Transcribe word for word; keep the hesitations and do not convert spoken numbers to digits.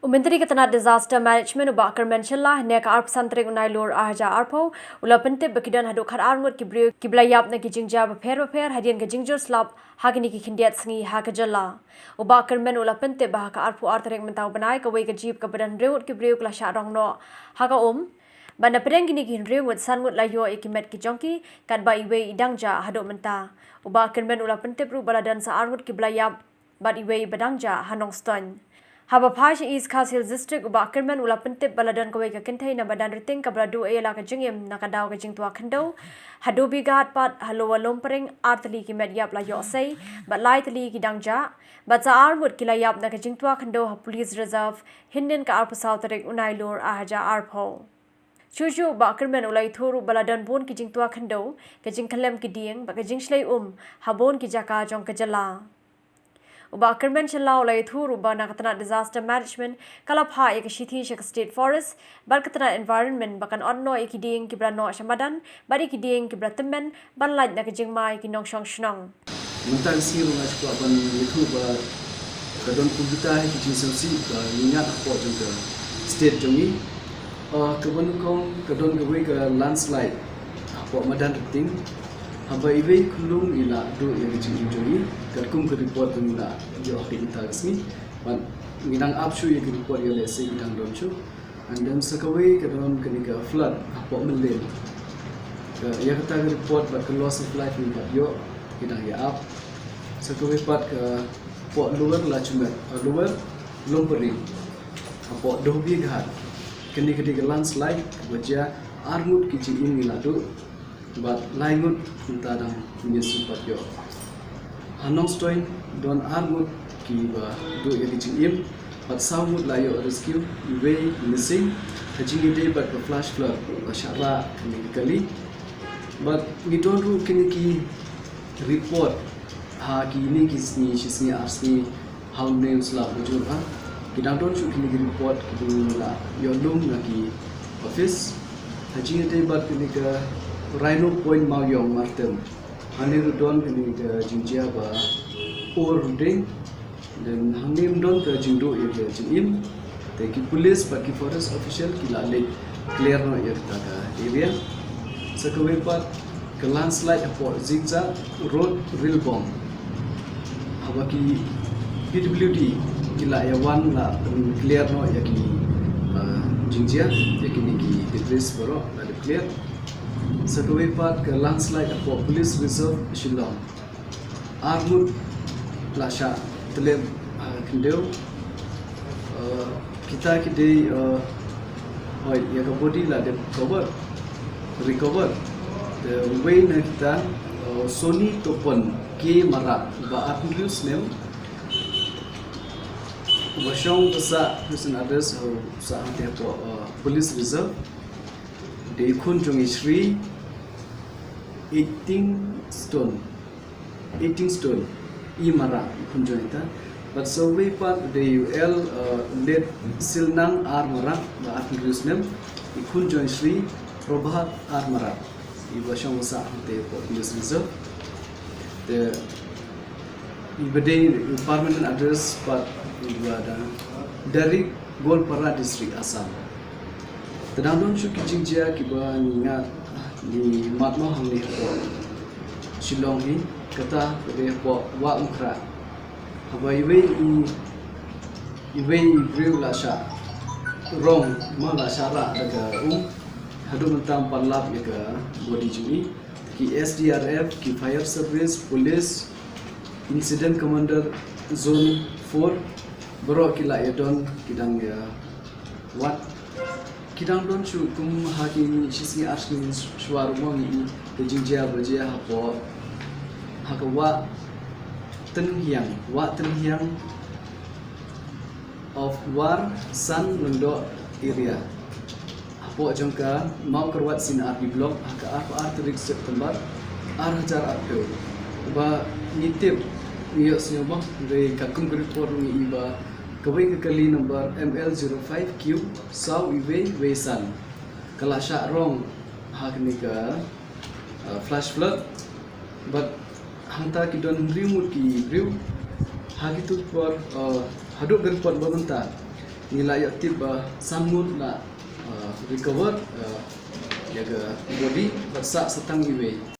Myntri ka tnat Disaster Management u Bah Kyrmen Shylla, hynne ka arphew san tarik u Nailur ar hajar arphew, u la pyntip ba ki don haduh khatar ngut ki briew kiba la ïap na ki jingjia bapher bapher hadien ka jingjur slap ha kine ki khyndiat sngi ha ka jylla. U Bah Kyrmen u la pyntip ba ha ka arphew ar tarik mynta u bnai, kawei ka jeep kaba don hynriew ngut ki briew ka la shah rong noh ha ka um. Bad na pdeng kine ki hynriew ngut, san ngut la ïoh ïa ki met ki jong ki, katba iwei i dang jah haduh mynta. U Bah Kyrmen u la pyntip ruh ba la don sa ar ngut kiba la ïap bad iwei ba dang jah ha Nongstoiñ. Haba phai sha East Khasi Hills District, u Bah Kyrmen u la pyntip ba la don kawei ka kynthei na Madanrting kaba la duh ïa la ka jingim na ka daw ka jingtwa khyndew. Ha Dhobiaghat pat ha Lower Lumpring, ar tylli ki met ïap la ïoh sei bad lai tylli ki dang jah. Bad sa ar ngut ki la ïap na ka jingtwa khyndew ha Police Reserve hynnin ka arphew saw tarik u Nailur ar hajar arphew. Shuh shuh u Bah Kyrmen u la ïathuh ruh ba la don bun ki jingtwa khyndew, ka jingkhyllem ki dieng bad ka jingshlei um ha bun ki jaka jong ka jylla. U Bah Kyrmen Shylla u la ïathuh ruh ba na ka tnat Disaster Management ka la phah ïa ka shithi sha ka State Forest bad ka tnat Environment ba kan ot noh ïa ki dieng kiba la noh sha madan bad ïa ki dieng kiba la tymmen ban lait na ka jingma ïa ki nongshong shnong. Mynta ka sngi ruh nga shu kwah ban ïathuh ba ka don kumta hi ki jingsngewsih ba ngi ngat hapoh jong ka state jong ngi. Ah, kaba nyngkong ka don kawei ka landslide hapoh Madanrting. Haba iwei i khyllung i la duh ïa ka jingim jong i katkum ka report ba ngi la ïoh ha mynta ka sngi. Bad ngi dang ap shuh ïa ka report ïa lehse i dang don shuh. And then sa kawei ka don kane ka flood hapoh Mylliem. Ka, ïa kata ka report bad ka loss of life ngi pat ïoh, ngi dang ïa ap. Sa kawei pat ka hapoh Lower Lachumet, uh, Lower Lumpring, hapoh Dhobiaghat. Kane ka dei ka landslide kaba jia, ar ngut ki jingim ngi la duh bad lai ngut mynta dang ngin shu pat ïoh. Ha Nongstoiñ don ar ngut kiba duh ïa ki jingim bad saw ngut la ïoh rescue, iwei missing. Ha jingïadei bad ka flash flood la shah rah kane ka kali. Bad ngi don ruh kine ki report ha kine ki sngi, shi sngi ar sngi, ha une u slap ba jur ha. Ki dang don shuh kine ki report kiba ngi la ïoh lum na ki office. Ha jingïadei bad kane ka Rhino Point Mawïong Martem, hangne ruh don kane ka jingjia ba ur ding. Then hangne ym don ka jingduh ïa ka jingim. Te ki police bad ki forest official ki la leit clear noh ïa kata ka area. Sa kawei pat ka landslide hapoh Zingzak Road, Rilbong. Haba ki P W D ki la ïa wan la pyn clear noh ïa ki, uh, jingjia, ïa kine ki debris baroh la dep clear. Sa kawei pat ka landslide hapoh Police Reserve Shillong. Ar ngut la shah tlep, uh, khyndew. Uh, kita ki dei, uh, hoi, ïa ka body la dep cover, recover. Te uwei na kita, uh, Sony Topon K Marak, ba arphew snem, ba shong ba sah prison address, uh, sah hangtei hapoh, uh, Police Reserve. Dei khun jong i Shri Eighteen Stone. Eighteen Stone, i Marak, i khun jong ita. Bad sa uwei pat dei u El, uh, Let Silnang R Marak, ba arphew snem, i khun jong i Shri Probhat R Marak, iba shong ba sah hangtei hapoh Police Reserve. Te iba dei u permanent address pat iba da Darik, Goalpara District, Assam. Te dang don shuh ki jingjia kiba ngi ngat, ngi mad mo hangne hapoh Shillong hi, kata ka dei hapoh Wah Umkhrah. Haba iwei i, iwei i briew la shah rong, ma la shah rah da ka um, haduh mynta ym pat lap ïa ka body jong i. Ki S D R F, ki fire service, police, incident commander, zone four, baroh ki la ïa don, ki dang ïa wad. Ki dang don shuh kum ha ki shi sngi ar sngi shuwa ruh mo ngi i ka jingjia ba jia hapoh, ha ka Wah Tynhiang, Wah Tynhiang of War San Lyngdoh area, hapoh jong ka Mawkyrwat C and R D Block, ha ka arphew ar tarik September ar hajar arphew. Ba ngi tip, ngi ïohsngew ba, hynrei katkum ka report ngi i ba kawei ka kali number M L zero five Q saw iwei wei san ka la shah rong ha kane ka, uh, flash flood. Bad hangta ki don hynriew ngut ki briew. Ha kitu ki por, uh, haduh ka report ba mynta, Ngi la ïoh tip ba san ngut la, uh, recover, uh, ïa ka body, bad sah sa tang iwei.